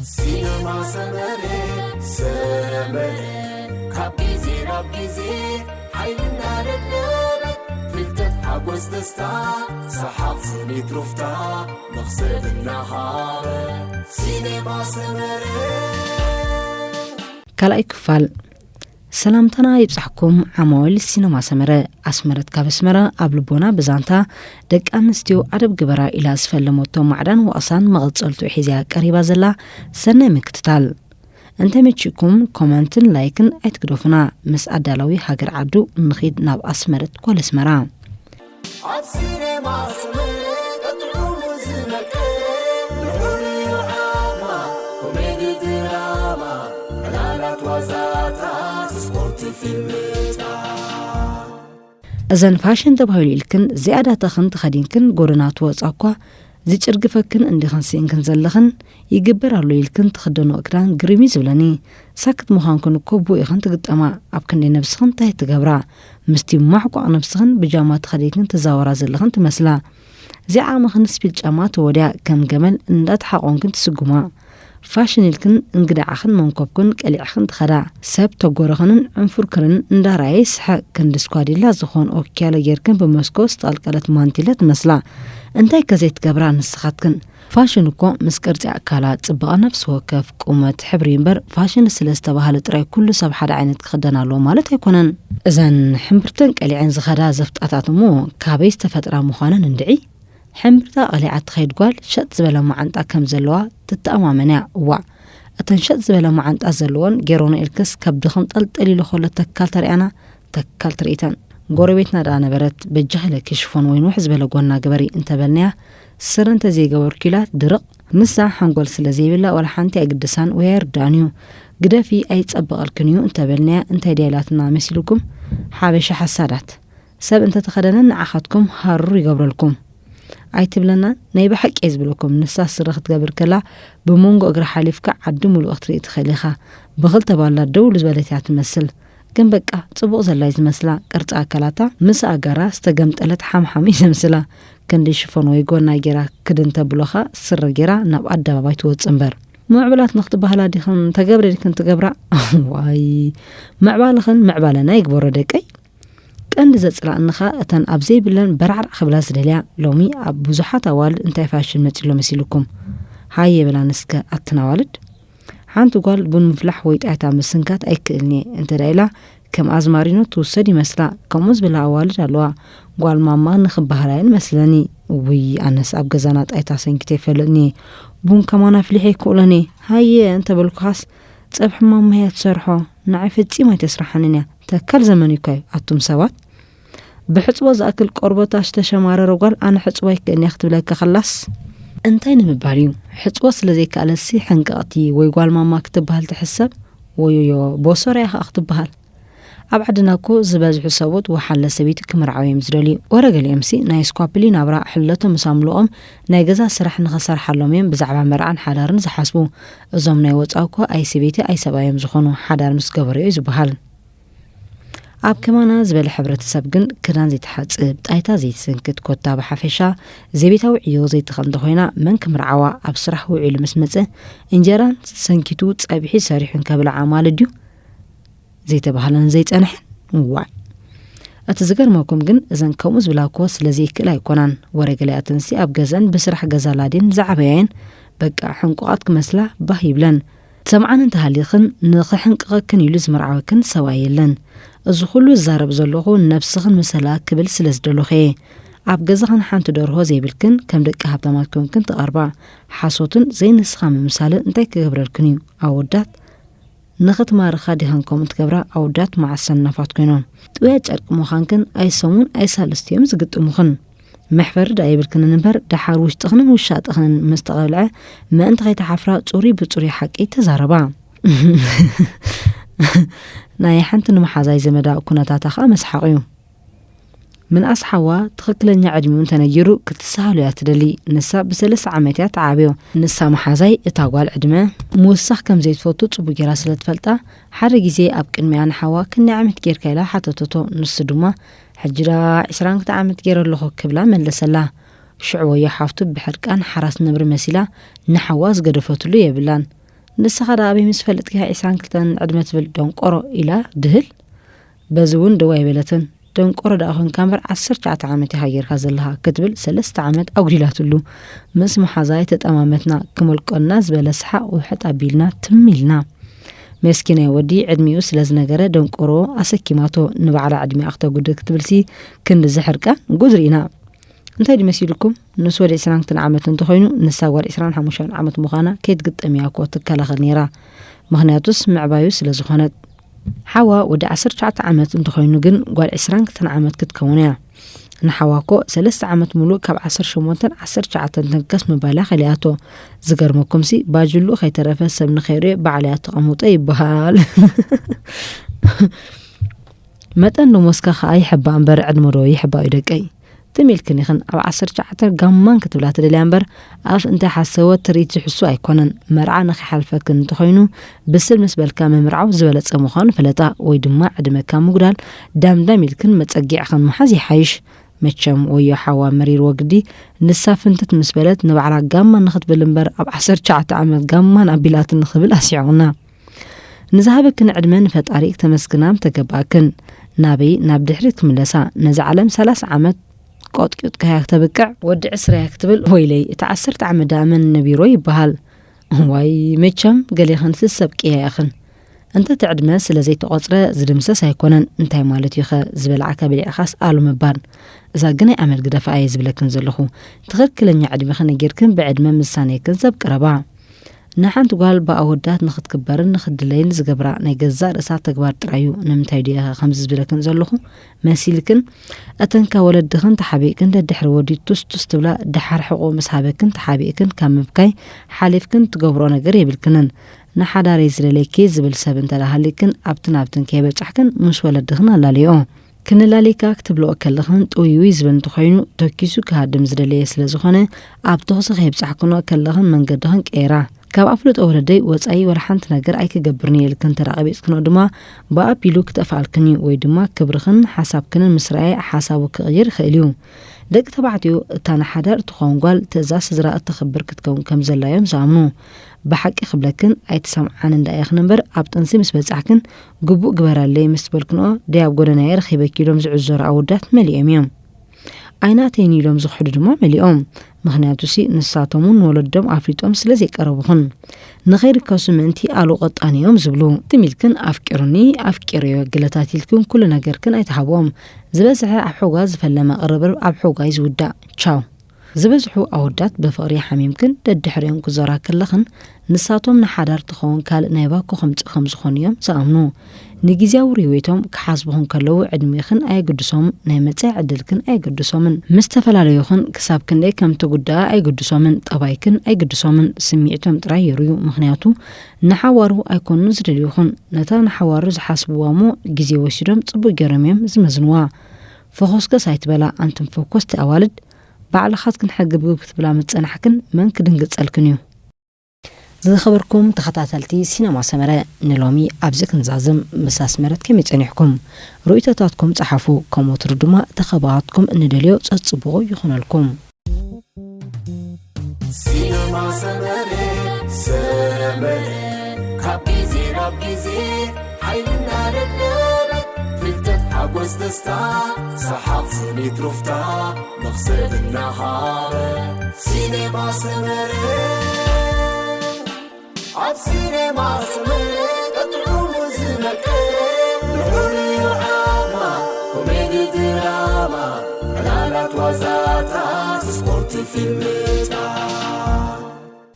ሲነማ ሰመረ፣ ሰመረ፣ ካብ ግዜ ናብ ግዜ ሓይልና ደለበ፣ ፍልጠት ሓጎስ ደስታ፣ ሰሓቕ ስኒት ሩፍታ፣ መኽሰብ እናሃበ፣ ሲነማ ሰመረ። ካልኣይ ክፋል። ሰላምታና ይብጻሕኩም ዓማዊል ሲነማ ሰመረ። ኣስመረት ካብ ኣስመራ ኣብ ልቦና ብዛንታ ደቂ ኣንስትዮ ኣደብ ግበራ ኢላ ዝፈለመቶ ማዕዳን ዋእሳን መቐጸልቱ ሒዝያ ቀሪባ ዘላ ሰናይ ምክትታል። እንተመችኩም ኮመንትን ላይክን ኣይትግደፉና። ምስ ኣዳላዊ ሃገር ዓዱ ንኺድ ናብ ኣስመረት ጓል ኣስመራ። ኣብ ሲኔማ ስምዒት ጥዑሙ ዝመቀ፣ ንዑ ንዓማ፣ ኮሜዲ ድራማ፣ ዕላላት ዋዛታት፣ ስፖርት ፊልምታት። እዘን ፋሽን ተባሂሉ ኢልክን ዝያዳታኽን ተኸዲንክን ጎደና ትወጻ እኳ ዝጭርግፈክን እንዲኽን ስኢንክን ዘለኽን ይግበር ኣሎ ኢልክን ትኽደንኦ ክዳን ግርም እዩ ዝብለኒ። ሳክት ምዃንክን እኮ ብኡ ኢኽን ትግጠማ። ኣብ ክንደይ ነብስኽን እንታይ ትገብራ? ምስቲ ማሕቋቕ ነብስኽን ብጃማ ተኸዲንክን ትዛወራ ዘለኽን ትመስላ። እዚኣ ዓቕምኽን ስፒል ጫማ ተወድያ ከም ገመል እንዳተሓቖንክን ትስጉማ። ፋሽን ኢልክን እንግዳዕኽን መንኮብክን ቀሊዕኽን ትኸዳ። ሰብ ተጎረኽንን ዕንፉርክርን እንዳረኣየ ይስሕቕ። ክንዲ ስኳዲላ ዝኾን ኦኪያሎ ጌርክን ብመስኮት ዝተቐልቀለት ማንቲለ ትመስላ። እንታይ ከ ዘይትገብራ ንስኻትክን? ፋሽን እኮ ምስ ቅርጺ ኣካላ፣ ጽባቐ ነፍሲ ወከፍ፣ ቁመት፣ ሕብሪ እምበር ፋሽን ስለ ዝተባህለ ጥራይ ኩሉ ሰብ ሓደ ዓይነት ክኽደን ኣለዎ ማለት ኣይኮነን። እዘን ሕምብርተን ቀሊዐን ዝኸዳ ዘፍጣታት እሞ ካበይ ዝተፈጥራ ምዃነን እንድዒ። ሕምብርታ ቀሊዓ ትኸይድ ጓል ሸጥ ዝበለ መዓንጣ ከም ዘለዋ ትተኣማመን እያ። እዋእ፣ እተን ሸጥ ዝበለ መዓንጣ ዘለወን ጌሮኖ ኢልክስ ከብድኽን ጠልጠል ኢሉ ከሎ ተካል ተሪኣና፣ ተካል ትርኢተን። ጎረቤትና ደኣ ነበረት፣ በጃኺ ኢለኪ ሽፎን ወይ ንውሕ ዝበለ ጎና ግበሪ እንተበልናያ፣ ስረ እንተዘይገበርኩ ኢላ ድርቕ። ንሳ ሓንጎል ስለ ዘይብላ ዋላ ሓንቲ ኣይግድሳን ወይ ኣይርድኣን እዩ። ግደፊ ኣይጸብቐልክን እዩ እንተበልናያ እንታይ ድያ ኢላትና መሲልኩም? ሓበሻ ሓሳዳት። ሰብ እንተተኸደነ ንዓኻትኩም ሃሩር ይገብረልኩም። ኣይትብለናን? ናይ ብሓቂ እየ ዝብለኩም። ንሳ ስረ ክትገብር ከላ ብመንጎ እግራ ሓሊፍካ ዓዲ ሙሉእ ክትርኢ ትኽእል ኢኻ። ብኽልተ ባላ ደው ዝበለት እያ ትመስል። ግን በቃ ጽቡቕ ዘላ እዩ ዝመስላ። ቅርጺ ኣካላታ ምስ ኣጋራ ዝተገምጠለት ሓምሓም እዩ ዘምስላ። ክንዲ ሽፎን ወይ ጎና ጌራ ክድን ተብሎኻ ስረ ጌራ ናብ ኣደባባይ ትወጽእ እምበር። ምዕቡላት ንኽትበሃላ ዲኽን ተገብረ ዲክን ትገብራ? ዋይ፣ ምዕባልኽን ምዕባለና ይግበሮ ደቀይ። ቀንዲ ዘጽላእንኻ እተን ኣብ ዘይብለን በራዕራዕ ክብላ ዝደልያ። ሎሚ ኣብ ብዙሓት ኣዋልድ እንታይ ፋሽን መጺሎ መሲልኩም? ሃየ በላ ንስከ ኣትን ኣዋልድ። ሓንቲ ጓል ቡን ምፍላሕ ወይ ጣይታ ምስንካት ኣይክእልን እየ እንተ ደኣ ኢላ፣ ከም ኣዝማሪኖ ትውሰድ ይመስላ። ከምኡ ዝብላ ኣዋልድ ኣለዋ። ጓል ማማ ንኽበሃላ እየን መስለኒ። ውይ፣ ኣነስ ኣብ ገዛና ጣይታ ሰንኪተ ይፈልጥኒ እየ። ቡን ከማን ኣፍሊሐ ኣይክእሎን እየ። ሃየ እንተ በልኩኻስ፣ ጸብሒ ማማ እያ ትሰርሖ። ንዓይ ፈጺማ ኣይተስርሓንን እያ። ተካል ዘመን እዩ እኮ ኣቱም ሰባት። ብሕጽቦ ዝኣክል ቆርበታ ዝተሸማረረ ጓል ኣነ ሕጽቦ ኣይክእልን እየ ክትብለካ ከላስ፣ እንታይ ንምባል እዩ? ሕጽቦ ስለ ዘይከኣለሲ ሕንቅቕቲ ወይ ጓል ማማ ክትበሃል ትሕሰብ? ወዮዮ፣ ቦሶርያ ከኣ ክትበሃል። ኣብ ዓድና እኮ ዝበዝሑ ሰብኡት ወሓለ ሰበይቲ ክምርዓው እዮም ዝደልዩ። ወረ ገሊኦምሲ ናይ ስኳፕሊ ናብራ ሕለቶ ምስ ኣምልቖም ናይ ገዛ ስራሕ ንኽሰርሓሎም እዮም ብዛዕባ መርዓን ሓዳርን ዝሓስቡ። እዞም ናይ ወጻኢ እኮ ኣይ ሰበይቲ ኣይ ሰብኣይ እዮም ዝኾኑ፣ ሓዳር ምስ ገበሩ እዩ ዝበሃል። ኣብ ከማና ዝበለ ሕብረተሰብ ግን ክዳን ዘይትሓጽብ፣ ጣይታ ዘይትስንክት፣ ኮታ ብሓፈሻ ዘቤታዊ ዕዮ ዘይትኽእል እንተኾይና መን ክምርዓዋ? ኣብ ስራሕ ውዒሉ ምስ መጸ እንጀራን ሰንኪቱ ጸብሒ ሰሪሑን ከብልዓ ማለት ድዩ? ዘይተባህለን ዘይጸንሐን። ዋይ። እቲ ዝገርመኩም ግን እዘን ከምኡ ዝብላ እኮ ስለ ዘይክእላ ኣይኮናን። ወረ ገሊኣተንሲ ኣብ ገዘን ብስራሕ ገዛ ላድየን ዝዓበያ እየን። በቃ ሕንቁቓት ክመስላ ባህ ይብለን። ትሰምዓን እንተሃሊኽን ንኽሕንቅቐክን ኢሉ ዝምርዓወክን ሰብኣይ የለን። እዚ ኩሉ ዝዛረብ ዘለኹ ነብስኽን ምሰላ ክብል ስለ ዝደለኹ እየ። ኣብ ገዛኽን ሓንቲ ደርሆ ዘይብልክን ከም ደቂ ሃብታማት ኮንክን ትቐርባ። ሓሶትን ዘይንስኻ ምምሳልን እንታይ ክገብረልክን እዩ? ኣወዳት ንኽትማርኻ ዲኸን ከምኡ ትገብራ? ኣወዳት መዓስ ሰናፋት ኮይኖም። ጥውያት ጨርቂ ምዃንክን ኣይሰሙን ኣይሳልስቲ እዮም ዝግጥሙኽን። መሕፈሪ ደኣ የብልክንን እምበር፣ ደሓር ውሽጥኽንን ውሻጥኽንን ምስ ተቐብልዐ፣ ምእንቲ ከይትሓፍራ ጽሩይ ብጽሩይ ሓቂ ተዛረባ። ናይ ሓንቲ ንመሓዛይ ዘመዳ ኩነታታ ኸኣ መስሓቕ እዩ። ምንኣስ ሓዋ ትኽክለኛ ዕድሚኡ እንተነጊሩ ክትሰሃሎ እያ ትደሊ። ንሳ ብሰለስተ ዓመት እያ ትዓብዮ። ንሳ መሓዛይ እታ ጓል ዕድመ ምውሳኽ ከም ዘይትፈቱ ጽቡቕ ጌራ ስለ ትፈልጣ፣ ሓደ ግዜ ኣብ ቅድሚኣ ንሓዋ ክንደይ ዓመት ጌርካ ኢላ ሓተተቶ። ንሱ ድማ ሕጂ ደኣ ዕስራን ክልተ ዓመት ጌረ ኣለኹ ክብላ መለሰላ። ሽዑ ወዮ ሓፍቱ ብሕርቃን ሓራስ ነብሪ መሲላ ንሓዋ ዝገደፈትሉ የብላን። ንስኻ ደኣ ኣበይ ምስ ፈልጥካ ዒስራን ክልተን ዕድመ ትብል ደንቆሮ ኢላ ድህል። በዚ እውን ደው ኣይበለትን። ደንቆሮ ደኣ ኾንካ እምበር ዓሰርተ ትሽዓተ ዓመት ኢኻ ጌርካ ዘለኻ ክትብል ሰለስተ ዓመት ኣጉዲላትሉ። ምስ መሓዛ የተጠማመትና ክመልቆና ዝበለ ሰሓቕ ውሕጥ ኣቢልና ትም ኢልና። መስኪናይ ወዲ ዕድሚኡ ስለ ዝነገረ ደንቆሮ ኣሰኪማቶ። ንባዕላ ዕድሚኣ ክተጉድል ክትብልሲ ክንድዚ ሕርቃን ጉድ ርኢና። እንታይ ድዩ መሲልኩም? ንሱ ወዲ ዒስራን ክልተን ዓመት እንተኾይኑ ንሳ ጓል ዒስራን ሓሙሽተን ዓመት ምዃና ከይትግጠም እያ እኮ ትከላኸል ነይራ። ምኽንያቱስ ምዕባዩ ስለ ዝኾነት። ሓዋ ወዲ ዓሰርተ ትሽዓተ ዓመት እንተኾይኑ ግን ጓል ዒስራን ክልተን ዓመት ክትከውን እያ። ንሓዋ እኮ ሰለስተ ዓመት ሙሉእ ካብ ዓሰርተ ሸሞንተን ዓሰርተ ትሽዓተን ተንከስ ምባል እያ ከሊኣቶ። ዝገርመኩምሲ ባጅሉ ከይተረፈ ሰብ ንኸይሪኦ ባዕላ እያ ተቐምጦ ይበሃል። መጠን ደሞዝካ ከኣ ይሕባእ እምበር ዕድመ ዶ ይሕባእ እዩ ደቀይ? ትም ኢልክን ኢኽን ኣብ ዓሰርተ ትሽዓተ ጋማን ክትብላ ትደልያ እምበር ኣፍ እንተይሓሰወ ትርኢት ዝሕሱ ኣይኮነን። መርዓ ንኸይሓልፈክን እንተኾይኑ ብስል ምስ በልካ ምምርዓው ዝበለጸ ምዃኑ ፍለጣ ወይ ድማ ዕድመካ ምጉዳል ዳምዳም ኢልክን መጸጊዕኽን ምሓዝ ይሓይሽ። መቸም ወዮ ሓዋ መሪርዎ ግዲ ንሳ ፍንትት ምስ በለት ንባዕላ ጋማን ንኽትብል እምበር ኣብ ዓሰርተ ትሽዓተ ዓመት ጋማን ኣቢላትኒ ክብል ኣስሒቑና። ንዝሃበክን ዕድመ ንፈጣሪ ክተመስግና ምተገባእክን። ናበይ ናብ ድሕሪት ክምለሳ ነዛ ዓለም ሰላሳ ዓመት ቆጥቂጥካያ ክተብቅዕ ወዲ ዕስራ እያ ክትብል ወይለይ እቲ ዓሰርተ ዓመት ደኣ መን ነቢሮ ይበሃል። ዋይ መቸም ገሌኽን ስሰብ ቅያ ኢኽን። እንተ እቲ ዕድመ ስለ ዘይተቖጽረ ዝድምሰስ ኣይኮነን እንታይ ማለት እዩኸ ዝበላዕካ በሊዕኻስ ኣሉ ምባል። እዛ ግናይ ኣመል ግደፋ እየ ዝብለክን ዘለኹ። ትኽክለኛ ዕድሜኽን ነጊርክን ብዕድመ ምሳነይክን ሰብ ቅረባ። ንሓንቲ ጓል ብኣወዳት ንኽትክበርን ንኽትድለይን ዝገብራ ናይ ገዛእ ርእሳ ተግባር ጥራይ እዩ። ንምንታይ ድየ ከምዚ ዝብለክን ዘለኹ መሲልክን? እተንካ ወለድኽን ተሓቢእክን ደድሕሪ ወዲ ቱስቱስ ትብላ ደሓር ሕቖ ምስ ሃበክን ተሓቢእክን ካብ ምብካይ ሓሊፍክን ትገብሮ ነገር የብልክንን። ንሓዳረይ ዝደለየኪ ዝብል ሰብ እንተ ደኣ ሃሊክን ኣብትን ኣብትን ከይበጻሕክን ምስ ወለድኽን ኣላልዮ። ክንላሊካ ክትብልኦ ከለኽን ጥውይውይ ዝብል እንተኾይኑ ተኪሱ ክሃድም ዝደለየ ስለ ዝኾነ ኣብ ተኹሲ ከይብጻሕክኖ ከለኽን መንገድኽን ቀይራ። ካብ ኣፍልጦ ወለደይ ወጻኢ ወላ ሓንቲ ነገር ኣይክገብርን እየ ኢልክን እንተ ደኣ ቀቢጽክንኦ ድማ ብኣቢሉ ክጠፍኣልክን እዩ ወይ ድማ ክብርኽን ሓሳብክንን ምስ ረኣየ ሓሳቡ ክቕይር ይኽእል እዩ። ደቂ ተባዕትዮ እታ ንሓዳር እትኸውን ጓል ትእዛዝ ስድራ እተኽብር ክትከውን ከም ዘላ እዮም ዝኣምኑ። ብሓቂ ክብለክን ኣይትሰምዓን እንዳ ኢኽን እምበር ኣብ ጥንሲ ምስ በጻሕክን ግቡእ ግበራለይ ምስ በልክንኦ ደይ ኣብ ጎደናየ ረኺበኪ ኢሎም ዝዕዘሩ ኣወዳት መሊኦም እዮም። ኣይናተይን ኢሎም ዝኽሕዱ ድማ መሊኦም። ምኽንያቱሲ ንሳቶም እውን ንወለዶም ኣፍሊጦም ስለ ዘይቀረቡኽን። ንኸይርከሱ ምእንቲ ኣሉ ቀጣን እዮም ዝብሉ። ትም ኢልክን ኣፍቂሩኒ፣ ኣፍቂረዮ፣ ግለታት ኢልክን ኩሉ ነገርክን ኣይትሃብኦም። ዝበዝሐ ኣብ ሕጓ ዝፈለመ ቅርርብ ኣብ ሕጓ እዩ ዝውዳእ። ቻው። ዝበዝሑ ኣወዳት ብፍቕሪ ሓሚምክን ደድሕሪኦም ክዞራ ከለኽን ንሳቶም ንሓዳር ትኸውን ካልእ ናይ ባኮ ከምጽእ ከም ዝኾኑ እዮም ዝኣምኑ። ንግዝያዊ ርይወቶም ክሓስቡኽን ከለዉ ዕድሜኽን ኣየገድሶምን ናይ መጻኢ ዕድልክን ኣየገድሶምን። ምስ ተፈላለዩኽን ክሳብ ክንደይ ከም ትጉድኣ ኣይገድሶምን። ጠባይክን ኣይገድሶምን። ስምዒቶም ጥራይ የርእዩ። ምኽንያቱ ንሓዋሩ ኣይኮኑን ዝደልዩኽን። ነታ ንሓዋሩ ዝሓስብዋ እሞ ግዜ ወሲዶም ጽቡቕ ገይሮም እዮም ዝመዝንዋ። ፈኾስከስ ኣይትበላ ኣንትን ፈኮስቲ ኣዋልድ። ባዕልኻትክን ሕግብግብ ክትብላ ምጸናሕክን መን ክድንግጸልክን እዩ? ዝኸበርኩም ተኸታተልቲ ሲነማ ሰመረ፣ ንሎሚ ኣብዚ ክንዛዝም ምስ ኣስመረት ከመይ ጸኒሕኩም? ርእይቶታትኩም ጸሓፉ፣ ከም ወትሩ ድማ ተኸባኻትኩም እንደልዮ ጸጽቡቑ ይኹነልኩም። ሲነማ ሰመረ፣ ሰመረ፣ ካብ ግዜ ናብ ግዜ ሓይልና ለለበ፣ ፍልጠት ሓጎስ ደስታ፣ ሰሓቕ ስኒት ሩፍታ፣ መኽሰብ እናሃበ። ሲነማ ሰመረ፣ ኣብ ሲነማ ሰመረ፣ ጥዑሙ ዝመቀረ፣ ንዑር እዩ ዓማ፣ ኮሜዲ ድራማ፣ ዕላላት ዋዛታት፣ ስፖርት ፊልምታት።